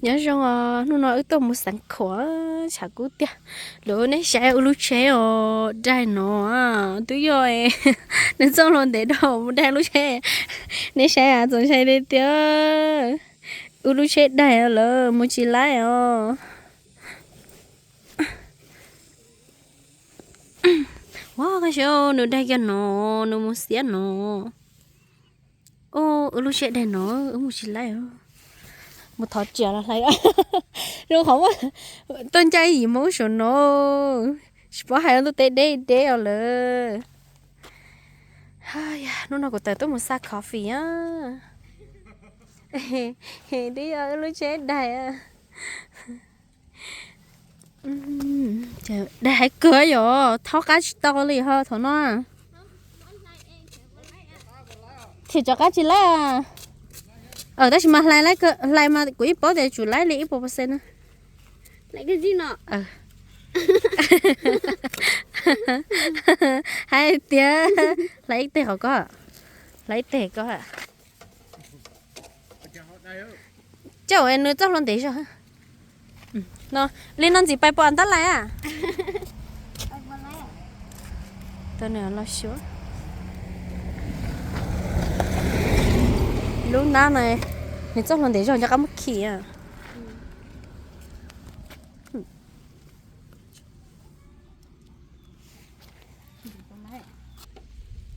Nyob zoo os, hnub no wb tuaj mus xeev khuam, tshav kub tiag. Lawv, nej saib wb lub tsheb os, daig no twb yog nws txoj hlua ntev dhau mus daig lub tsheb. Nej saib, txaus ntshai li tiag. Wb lub tsheb daig lawm, mus tsis laib os. Ua, koj saib, nws daig kiag no, nws mus xiab no. Wb lub tsheb daig no, wb mus tsis laib. Mus thov tsiav los hlais. Zoo qhov muaj tuaj ncaij yim Hmoob saum no, tsis paub hais ntuj teb deb deb os lawm. Hnub no kuv tawm tuaj mus xa coffee a. Twb yog wb lub tsheb daig. Daig heev kawg yom, thaub qab tsis tau li ho thaum no. Thiaj rov qab tsis laib. Tab sis mas hlais, hlais mas kuv yeej paub tias tsum laib li ib puas percent na. Hais tias hlais ib teg qhov ko, hlais ib teg ko. Coj nws txoj hlua ntev zog. Li no ntxiv pais pom ntab lais a. Lub nab no, nws txoj hlua ntev zog nco qab muab khi.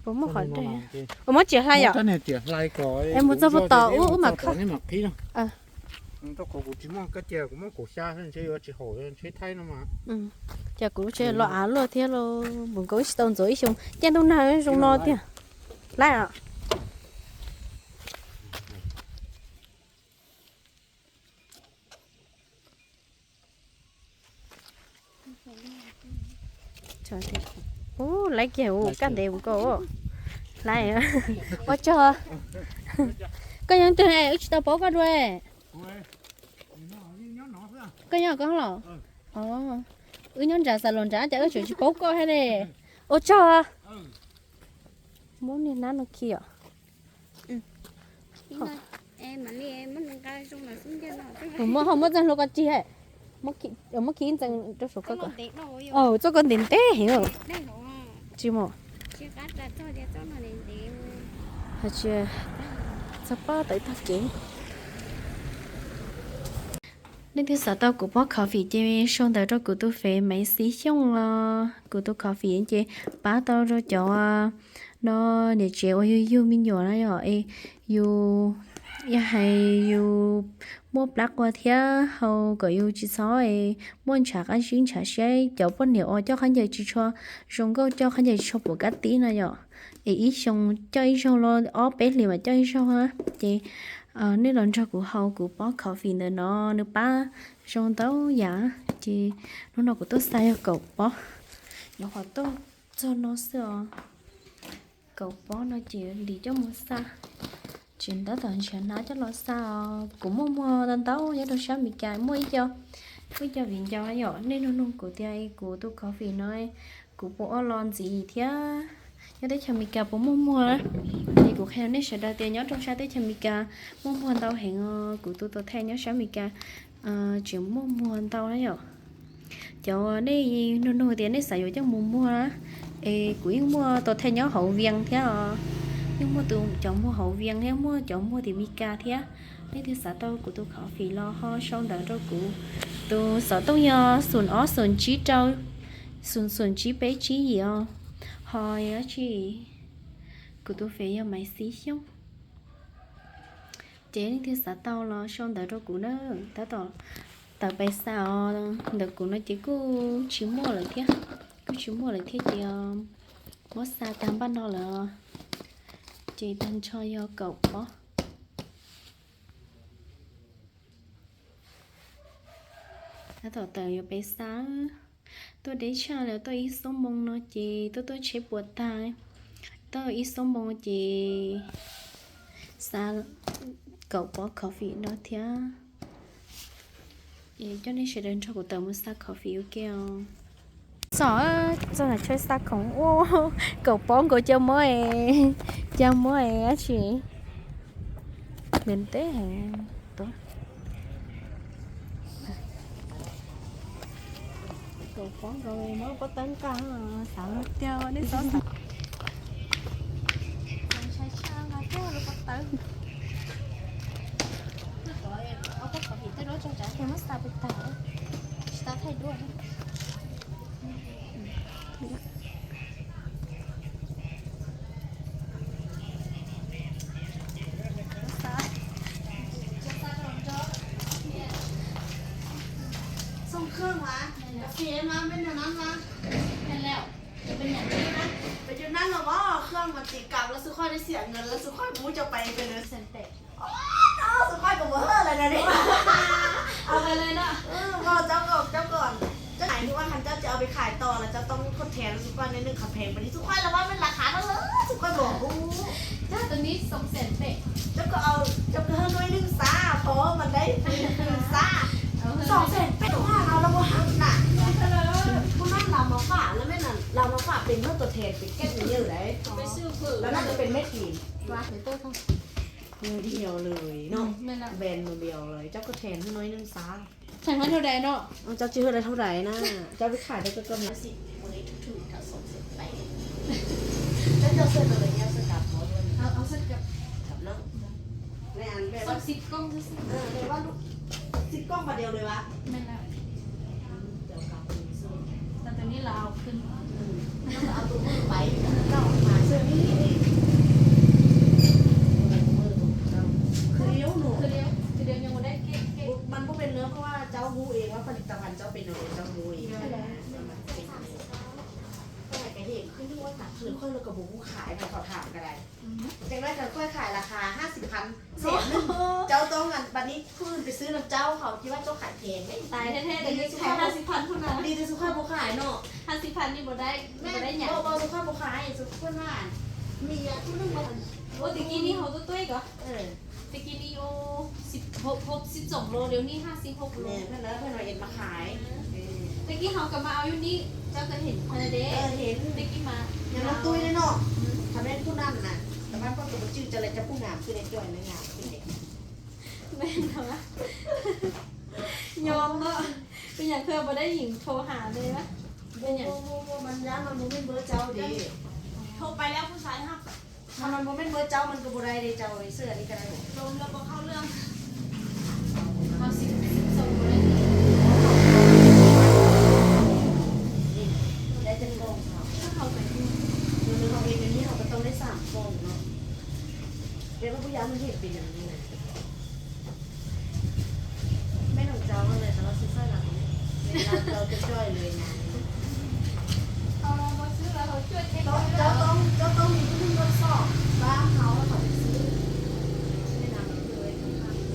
Puas muaj qhov dej? Ua, muab tsiav hlais yom. Es mus txog puag tom ub ub mam khawb. Ces kuv tsev los av luaj thiab lauj, mus nkaum tsis tau ntxuav ib xyoo, caij ntuj nag zoo no tiag. Laib os. Ub, laib kiag ua kaj ntev mus koj. Laib. Ua tsaug. Koj nyob twg wb tsis tau paub koj dua. Koj nyob koj los? Wb nyob nram xav los nrad cas wb tseem tsis paub koj thiab ne. Ua tsaug. Muab niag nab no khi os. Muab ho muab txoj hlua ko rig, muab khi ntxees rau saum ko. Txoj ko ntev ntev heev. Tsis mus. Txog pob tawm tag kev. Leej twg xav tau kuv pob coffee ces sau ntawv rau kuv tus fej Maiv Xib Xyooj los kuv tus coffee ces pab tau rau cov no niam tsev uas yug yug me nyuam na yom, es yus, yog hais yus muaj plab qua thiab hau kom yus tsis txhob es muaj ntshav qab zib ntshav siab, cov poj niam uas coj khaub ncaws tsis tshua zoo nkauj, coj khaub ncaws tsis tshua puas kab tib no yom, es ib xyoo coj ib zaug los ob peb hlis mas coj ib zaug na. Ces nej los nrog kuv haus kuv pob coffee ntawm no, nws pab zoo ntau yam. Ces hnub no kuv tuaj xa yog kaum pob, nyuam qhuav tuaj txog no xwb os. Kaum pob no ces lim coj mus xa, tseem tab tom nrhiav hnab coj los xa os. Kuv muaj muag ntau ntau nyob rau sab Amelikas, muaj ib co, muaj ib co viv ncaus yom, nej nug nug kuv tias kuv tus coffee no kuv puas ua los ntxiv thiab nyob teb chaws Amelikas puas muaj muag. Ces kuv qhia rau nej sawv daws tias nyob rau sab teb chaws Amelikas muaj muag ntau heev os, kuv tus tua thaij nyob sab Amelikas tseem muaj muag ntau na yom. Cov nej nug nug tias nej xav yuav coj mus muag na, es kuv yeej muaj tua thaij nyob hauv Vias thiab os, yeej muaj tus cov muag hauv Vias thiab muaj cov muag tim Amelikas thiab. Nej twg xav tau kuv tus coffee los ho sau ntawv rau kuv. Tus xov tooj yog xoom ob xoom tsib rau, xoom xoom tsib peb tsib yim os. Ho dab tsi, kuv tus fej yog Maiv Xib Xyooj. Ces leej twg xav tau los sau ntawv rau kuv na, tab tom tawm pais xa os. Ntawm kuv no ces kuj tsis muaj lawm thiab, kuj tsis muaj lawm thiab ces muab xa tag npaj no lawm. Ces tag nrho yog kaum pob. Tab tom tawm yuav pais xa. Tuaj deb tshaj lawm, tuaj ib xuab moos no ces tuaj tuaj tsheb puas tag. Tuaj ib xuab moos ces xa kaum pob coffee no thiab. Es coj nej sawv daws nrog kuv tawm mus xa coffee ua ke os. Txog, txog na, tsheb xa khoom ua kaum pob nkaus cov muab, cov muab dab tsi, ntev ntev heev. Tus poob rau muab pob tawb nqa, xav tiag nej txhob xav. Ntshai tshaj nqa kiag lub pob tawb. Ob peb qhov vim tej duab tso tsav kiag muab xa pem tag, tsis tau thaij duab. Xoo khwb mas, cà phê mas, bên nào nắm mà. Bên này. Bên này. Bên Việt Nam là có khương mà chỉ cảm là sự khoan đi xỉa người là sự khoan bú cho bay về lưới sèn tệ. Ơ, sự khoan của bố hơi là này đi. Ao pais lawm no. Ua tsob kom, tsob kom, tsob hais li ua khas cov tsis au peb khais tos los cov toob khuab thev los xub khuaj neb nws khov pheev pab li xub khuaj los ua peb lam khav no lawm xub khuaj los hu. Cov tus nib xoo xees pem. Cov ko, cov ko hwj nuj ib lwm xab pov mas dai lwm xab. Xoo xees pem tus haj no los mus haj na. Kuv nab lam mos fam lawm mej na, lam mos fam pem nuj tus thev pem kej nyuj dai. Lawv nab tus pem mej tim. Nws đi nhiều lười no. Ven một điều rồi, cháu có thèm hơi nói nâng xá. Thèm hơi thâu đài no. Cháu chưa hơi nói thâu đài na. Cháu với Khải đây có cơm. Cháu cho sơ rồi, nhau sơ cặp có luôn. Ờ, ờ, sơ cặp. Cặp nó. Này ăn về bác. Xịt con vào điều rồi bác. Tus nib los khwv. Khwv liab no. Khwv liab, khwv liab, nhưng mà đấy cái, cái.มันก็เป็นเนื้อเพราะว่าเจ้ารู้เองว่าผลิตภัณฑ์เจ้าเป็นอะไรเจ้ารู้เอง. Cái này cái hiện khuyến nước uống tạp khuyến khuyến nó có bố khải và họ thảo cái này. Chẳng lẽ là khuyến khải là khá hai mươi phần. Rẻ lắm. Cháu tao ngàn bạn đi khuyên cái xứ làm cháu họ chỉ bắt cháu khải thèm đấy. Tài thế thế, tại vì khải hai mươi phần thôi mà. Đi từ số khoa bố khải nọ. Hai mươi phần đi bộ đấy, bộ đấy nhỉ? Bộ, bộ số khoa bố khải, số khoa mà. Mì à, cũng nước mà. Ủa, thì kia đi hầu tôi tôi có. Ừ. Tagi ni u hop hop sib txoom los, liu ni haj sib hop los. Tagi hov kam mas au yug ni, cov kawg hem de. Tagi mas. Yog no tub li no, tham ne tub nam na, tam mab koj tus tswv cov lawv cov pub ngam xwb ne, coj ne ngam xwb ne. Nyob no, peb nyam khwb puas dab yeem thau ham li na. Peb nyam. Mas nyab mas mus mej npawb cauv de. Thau pais lawm kuj xav hab. Mas mas mus mej npawb cauv mas kuj puas dai de cauv xwb li ka dai. Nws hau ib nws hau pas tau lej xam foom no. Peb muab kuj yam mus hem pem no. Mej num cauv no lawm, cov no xwb xwb los, cov no coj coj lawm na. Cov tau, cov tau nws kuj nws npawb xom, pab hauv los xwb.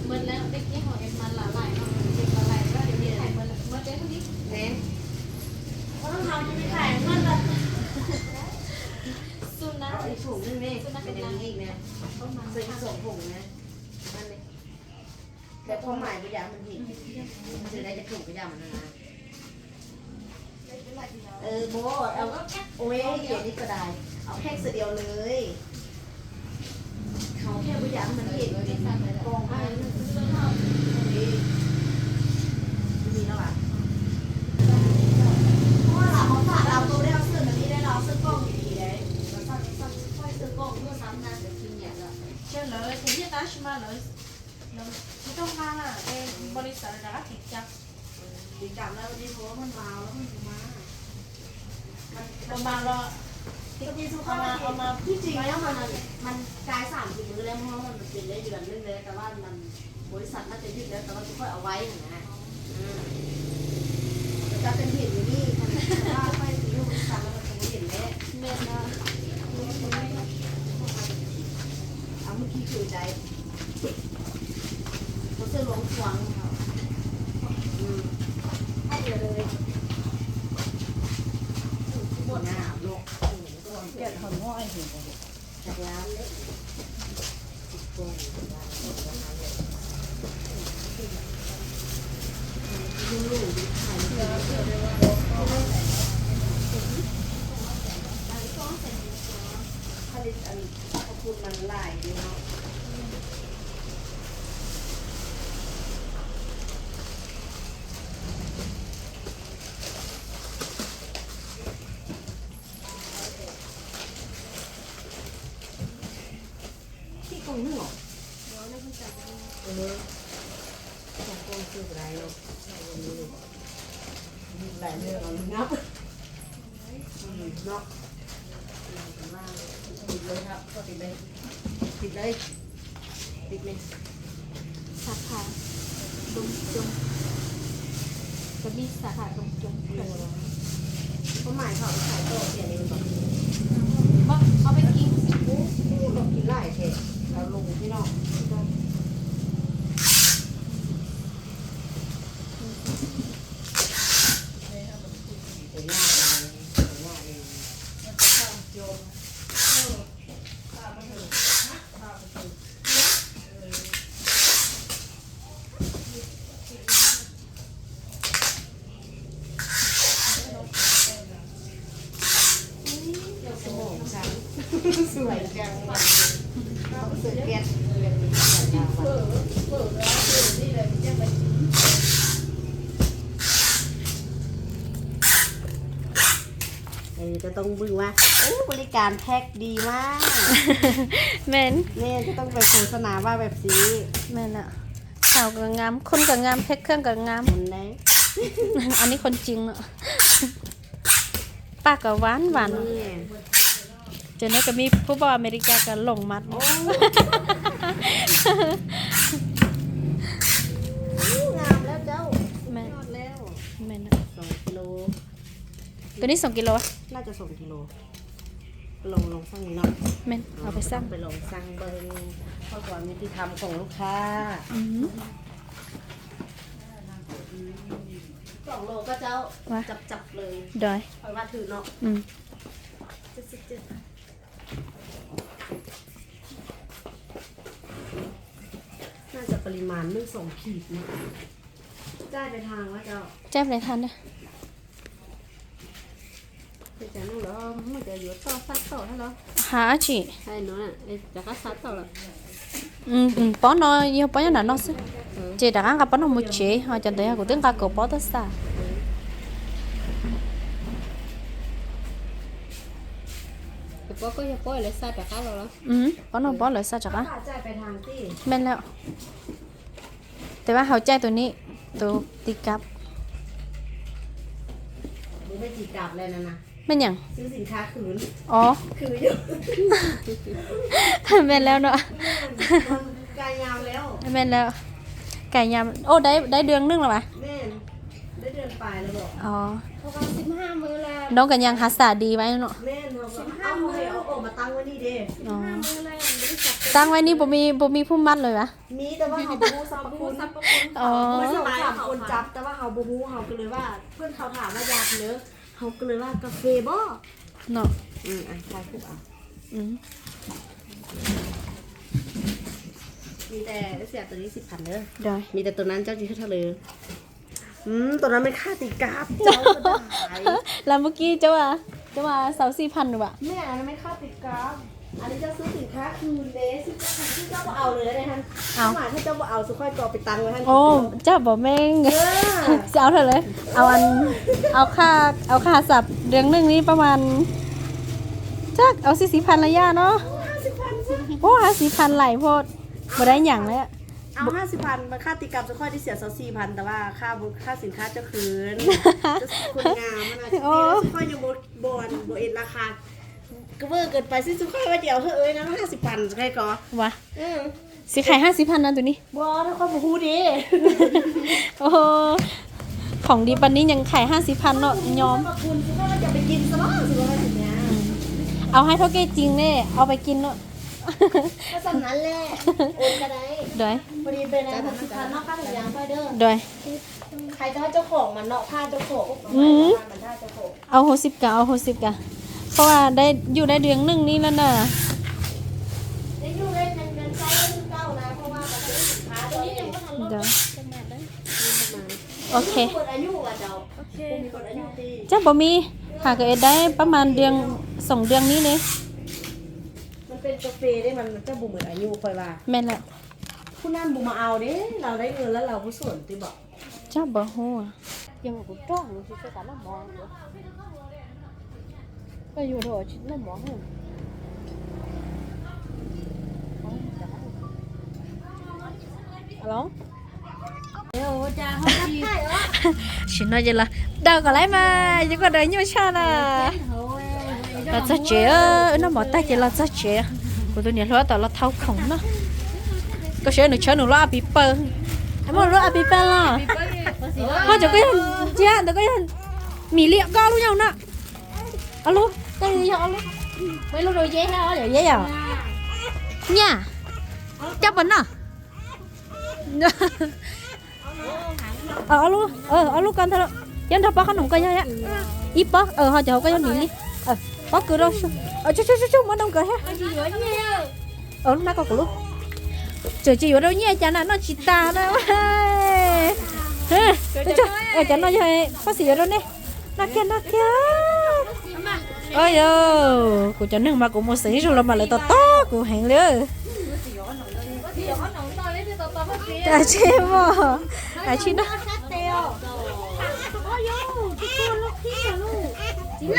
Mawv lawm, peb kib hauv es mas lam laim no, es lam laim no, es me khais mawv lawm, mawv peb hauv ni. Ne, ua lub hauv es me khais mawv lawm. Xub nab, xub nab peb lab, xub nab peb lab. Peb phob mais puas yam mas him, xws dai cov khoom puas yam mas na. Bố, ôi, để đi cờ đài. Ông khách sơ điều lưới. Không theo bây giờ mình hiện thì còn ai nữa. Thì, gì đâu ạ? Không là món quà là tôi đeo xưa mà đi đây là xưa con thì gì đấy. Mà sao, sao, sao xưa con mua sắm ra được kinh nghiệm rồi. Chứ lỡ thì biết tao xí mà lỡ. Tsis tau mas na, es npau li xav rov qab thim cam. Thim cam lawm li hov mas mas lawm mas. Mas mas los, twb tsis xu koj mas, twb tsis nyob mas, mas cai xam tis nws lawm mas, mas pem lawv yuav lawm, tab sis mas bos lis xas mas twb ywj lawm, tab sis mas tsis pom au vaiv na. Cov teeb him yus li, tab sis mas peb tus yog bos lis xas mas tus yim lawm. Mus khi khwv dais. Hồ sơ luống cuống hả? Ừ. Phát biểu rồi. Muộn nào, muộn. Kiện hầm ngõ ảnh hưởng của. Chặt lá đấy. Không, không, chưa cái này đâu. Cái này là nó ngập. Ừ, nó. Thịt đây hả? Có thịt đây. Thịt đây. Thịt đây. Sạp hàng đông trùng. Cái bi sạp hàng đông trùng. Có mài thọ phải tổ tiền đi không? Bác, có phải ký? Cũng, cũng không ký lại thế. Tao lùng thế nào? Ê, tao tông bưng qua. Ú, บริการ แพ็คดีมาก แม่น แม่น ก็ต้องไปโฆษณาว่าแบบนี้ แม่นอะ สาวก็งาม คนก็งาม แพ็คเครื่องก็งาม อันนี้คนจริงเนาะ ปากก็หวานหวาน เจอเนี่ยก็มีผู้บ่าวอเมริกาก็หลงมัก โอ้ งามแล้วเจ้า แม่น สุดยอดแล้ว แม่นอะ สองกิโล ตัวนี้สองกิโลอะ น่าจะสองกิโล ลอง ลองสั่งนี้เนาะ แม่น เอาไปสั่ง ไปลองสั่งเบิ่ง เพื่อความยุติธรรมของลูกค้า อืม สองโลก็เจ้า ว่า จับๆเลย โดย เพราะว่าถือเนาะ อืม เจ็ดสิบเจ็ด น่าจะปริมาณหนึ่งสองขีดนะ จ่ายปลายทางวะเจ้า จ่ายปลายทางนะ Thế chả nung đó, mới chả yuav toj sab toj hab los? Hab tsi? Rov qab sab toj los? Pob no yog pob nyob nram no xwb. Ces rov qab nqa pob no mus tsev, ho cov ntawd yog kuv twb nqa kaum pob tuaj xa. Pob no pob lawv xa rov qab. Meej lawm. Tes vaj hauv caij tus ni, tus tiv kab. Meej nyaam? Os, meej lawm no. Meej lawm. Kais nyaam, ua dai dai dua neej los mas. Os, nov kas nyas hav xas di vas no. Taab vai ni puas muaj phub mab lawm vas?มีแต่ตัวนี้สิบพันเด้อ มีแต่ตัวนั้นเจ้าที่เท่าเลย อืม ตัวนั้นมันค่าตีกราฟ เจ้าก็ได้ แล้วเมื่อกี้เจ้าว่า เจ้าว่าสามสี่พันหรือเปล่า แม่ อันนั้นไม่ค่าตีกราฟ อันนี้เจ้าซื้อสินค้าคืนเด้ ซึ่งเจ้าบ่เอาเลยนะท่าน เอา ถ้าหมายถ้าเจ้าบ่เอาสุค่อยก็เอาไปตั้งไว้ท่าน โอ้ เจ้าบ่แม่ง เออ จะเอาเท่าไหร่ เอาอัน เอาค่า เอาค่าสับเดือนหนึ่งนี่ประมาณ จัก เอาสี่สิบพันละย่าเนาะ ห้าสิบพัน โอ้ ห้าสิบพันหลายโพด บ่ได้หยังแล้ว เอาห้าสิบพัน มาค่าตีกลับ สุค่อยได้เสียซะสี่พัน แต่ว่าค่าบุค่าสินค้าเจ้าคืน เจ้าคนงามมันนะ โอ้ สุค่อยยังบ่บ่อนบ่เอ็ดราคา ก็เวอร์เกินไปสิ สุค่อยว่าเดี๋ยวเฮ้ยนะห้าสิบพัน สุค่อยก็ วะ เออ สิขายห้าสิบพันนะตัวนี้ บ่ ถ้าค่อยบ่ฮู้เด้ โอ้โห ของดีปานนี้ยังขายห้าสิบพันเนาะ ยอม คุณสุค่อยว่าจะไปกินซะบ้างสิว่าแบบเนี้ย เอาให้เท่าแก่จริงเน่ เอาไปกินเนาะ ก็สำนั้นแหละ โอนก็ได้ โดย พอดีเป็นอะไรหกสิบพันเนาะ ค่าถุงยางค่อยเด้อ โดย ใครจะให้เจ้าของมันเนาะ ค่าเจ้าของ อืม มันถ้าเจ้าของ เอาหกสิบกะ เอาหกสิบกะ เพราะว่าได้อยู่ได้เดือนหนึ่งนี่แล้วนะ ได้อยู่ได้เป็นเงินใช้ได้คือเก่านะ เพราะว่ามันเป็นสินค้าตัวเอง เดี๋ยว โอเค หมดอายุอ่ะเจ้า โอเค หมดอายุดี เจ้าบ่มี หากะเอ็ดได้ประมาณเดือนสองเดือนนี้เลย มันเป็นกาแฟได้ มันเจ้าบ่หมดอายุค่อยว่า แม่นแหละ ผู้นั่นบ่มาเอาเด้ เราได้เงินแล้วเราผู้ส่วนติบอก เจ้าบ่ฮู้อะ ยังบ่ต้องรู้สึกการละหมอ ก็อยู่โดดชิดละหมอ เฮ้ย อ๋อ แต่ว่า Los, sim no ces los daws kom laiv mas, ces koj daws nyuaj tshaj na. Los txog tsev, wb noj mov tag ces los txog tsev. Kuv tus niam hluas tab tom los thau khoom no. Koj saib nws tshawb nws lub a pis paws. Muaj lub a pis paws los. Ho cov koj yog ntsia ntawd koj yog Mim Li koj lub nyob no. Ob lub, koj yog ob lub. Muaj ib lub rau Yeb, yog Yeb yom. Nyaj, coj puas noj? Ob lub, ob lub koj ntag. Cov nrog pob qhob noom koj yog ib pob, ho cov hauv koj yog Mim Li. Pob kws rau, tsuj tsuj tsuj, muab noj kawg thiab. Lub hnab koj kuv lub. Tseem tsis yuav rau nyiaj cas na, noj tsis tas na. Cov no yog Paj Xis yuav rau nej. Noj kiag noj kiag. Yog kuv cov neeg mas kuv mus xeem ib zaug los mas lawv tos tos kuv heev li. Tsis muaj, tsis noj.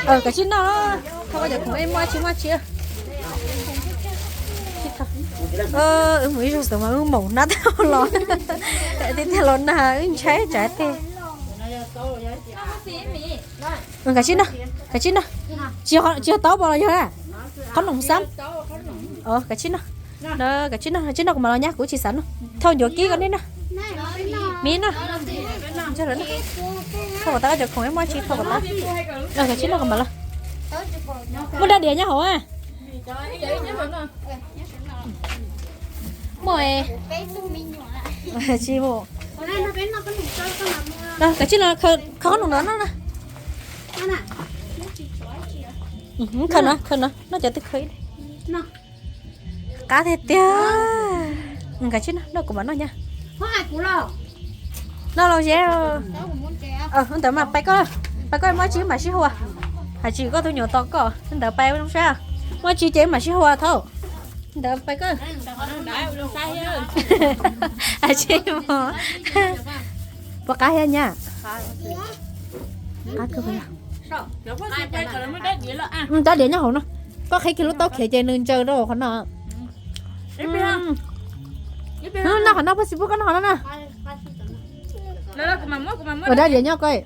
Kav tsij noj, muaj tsis muaj tsis. Wb mus ib zaug xwb mas wb maum nab tau los, tiag tiag los nag wb ntshai tsam tej. Kav tsij noj, kav tsij noj. Tsis yog taub pom los yog qhob noom xab. Kav tsij noj, kav tsij noj, kav tsij noj kuv mam los nyab, kuv tsis xav noj. Thauj ncuav kib koj nej noj. Mib noj. Thauj kom tas koj cov khoom muaj tsis thauj kom tas. Kav tsij noj kuv mam los. Muaj rab diav nyob hauv a. Muaj tsis mus. Kav tsij los khaws qhob noom no noj na. Khaws no, khaws no, noj cov twg khaws ib. Qab tiag tiag. Kav tsij noj, noj kuv mam noj nyab. Noj los ze. Ntawd mas pais koj, pais koj muaj tsis mam sib hua. Hais tsis koj tus nyuam tos koj ntawd pais zoo sab. Muaj tsis ces mam sib hua thaum ntawd pais koj. Hais tsis puas qab thiab nyab. Rab diav nyob hauv no. Koj qhib kiag lub taub khiav ces nws ntsaws rau qhov no. Noj qhov no, paj xis pub koj noj qhov no na. Ua rab diav nyob koj.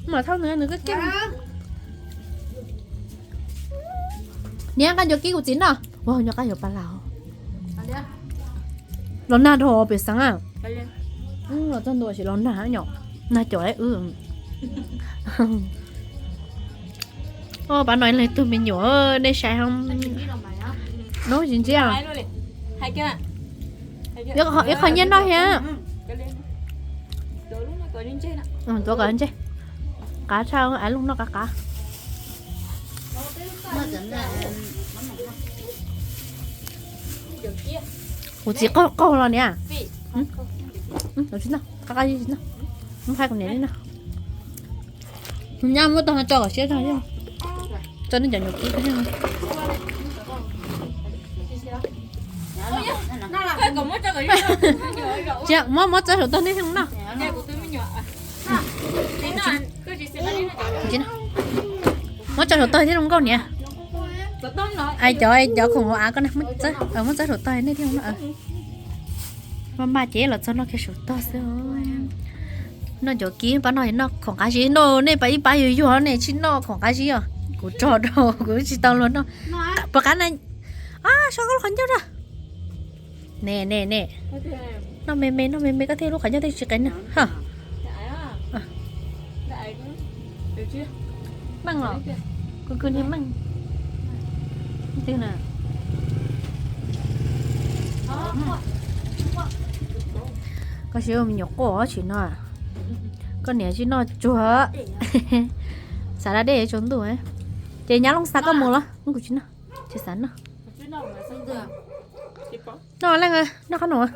Mam thauj nws, nws koj keej. Niam nqa ncuav kib kuv txiv noj. Ua nyob qab yuav pa las. Los nag dhau pem xeev a. Los txog ntua sis los nag nyom, nag caum wb. Pab no ib leeg tug me nyuam, nej saib hov. Nub tsis ntsiab. Ib qho nyiaj noj thiab. Tuav kom ntseg. Qab tshaj, av looj noj qab qab. Kuv txiv qaug qaug los niam. Qab qab, muab faib kuv niam li no. Nyab muab tau tso kom siab tso, tso nej cov nyuam kib. Muab, muab txawb saum tog nej no. Muab tso saum tog thiab zoo nkauj niam. Ai cov, cov khoom hauv av ko, muab txawb saum tog nej thiaj zoo no. Maj maj ces los txog noj kiag saum tog xwb. Noj ncuav kib, pab no noj khoom qab zib no, nej pab ib pab yuag yuag nej tsis noj khoom qab zib os. Kuv tso rau kuv tsis tau luag noj. Puas qab na? Soj koj lub qhov ncauj rau. Ne ne ne. Noj me me, noj me me koj thiaj lub qhov ncauj thiaj tsis qev na. Meej los? Kuv kwv niag meej. Twg na? Koj siab me nyuam quaj tsis no. Koj niam tsis noj tsuag. Xav da dej tsaus ntuj. Ces nyab Looj Xav koj mus los kuv tsis noj. Tsis xav noj. Noj leej, noj qhob noom.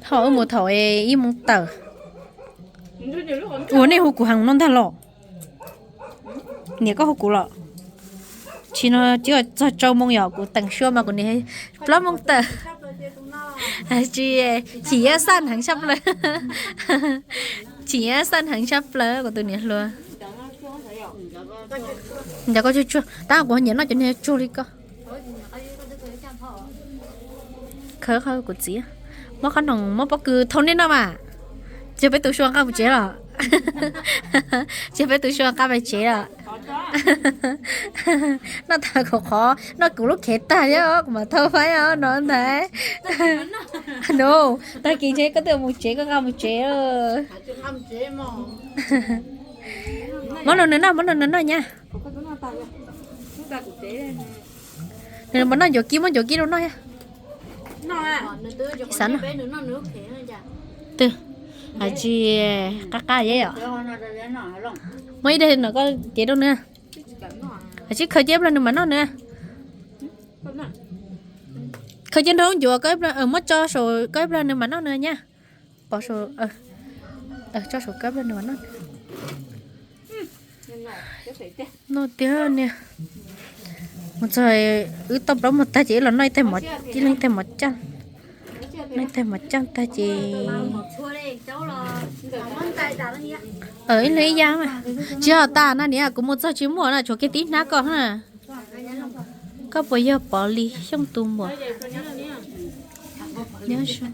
Thaum wb mus thaum ib moos tawm. Ua nej hu kuv heev no ntag los. Niam koj hu kuv los. Tsis no tsis txog rau moos yom, kuv teem suab mas kuv niam plaub moos tawm. Tsis, chim xaj heev tshaj plaws. Chim xaj heev tshaj plaws kuv tus niam hluas. Nco koj tsuag tsuag, tab kuv ho nyiam noj cov niag tsuag li koj. Khawb qhov kuv txiv, muab qhob noom muab pob kws thau nej noj mas. Tsis yog peb tus sua nqa mus tsev los? Tsis yog peb tus sua nqa mus tsev los? Noj tag kuv qhov, noj kuv lub khev tag thiab kuv mam thau faib no ntag. No, tag kis ntshe koj twb mus tsev, koj nqa mus tsev. Muab rau nws noj, muab rau nws noj nyab. Nws mam noj ncuav kib, muab ncuav kib rau noj. Xav noj. Twb, tsis qab qab yom. Muab ib daim no koj cev rau nws. Tsis khaws cia ib pliag nws mam noj nws. Khaws cia nrog ncuav koj, muab tso saum koj ib pliag nws mam noj nws nyab. Pov saum, tso saum koj ib pliag nws mam noj. Noj tiag niag. Mus txog wb toj plaub mus tag ces wb los noj ib tais mov, ib leeg ib tais mov caj, noj ib tais mov caj tag ces, ib leeg ib yam mas. Tsis yog tas na niam, kuv mus txog tsis muaj na, tshuav kiag tib hnab koj na. Koj puas yog Pov Lis Xyooj tus muam? Nyob zoo.